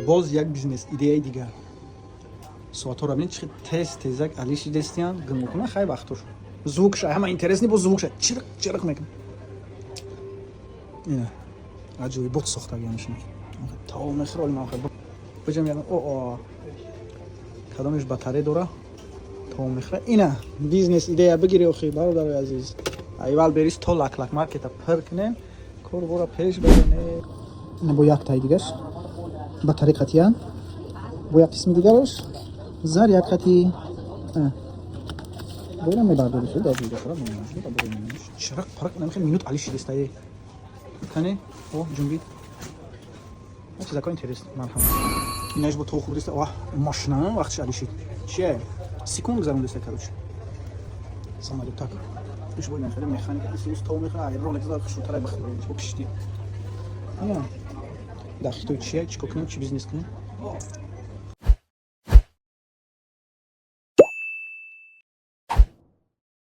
Боз як бизнес идеяи дигар. Соатҳоро бинед, чӣ тез тезак алиши дестиян гум мекунад. Хай, вақтош звук ша ҳама интересный, бо звук ша чирқ чирқ мекунад. Ина аҷоибот сохтагианашина то мехӯр. Ман баҷам о кадомеш батаре дора, то мехӯра. Ина бизнес идея бигири, охи, бародарои азиз. Айвал берис то лаклак маркета пир кунем, корбора пеш барем. Ина бо як тай дигаш батаре қатиян, бо як қисми дигараш заряд қати боира мебардори. Чирқ парқ намехе минут али шидистае кане о ҷунбид. Чизако интерес, марҳамат. Инаш бо то хурдиста. Ва машина вақтиш али шид, чие, секунд гузарондиста. Короче, самолет так иш бо инахеле механика исус то мехӯра. Ай Ролекс хушрӯтара бихӯрем, бо кишти дар Хитой чие, чӣ кор кунем, чӣ бизнес кунем?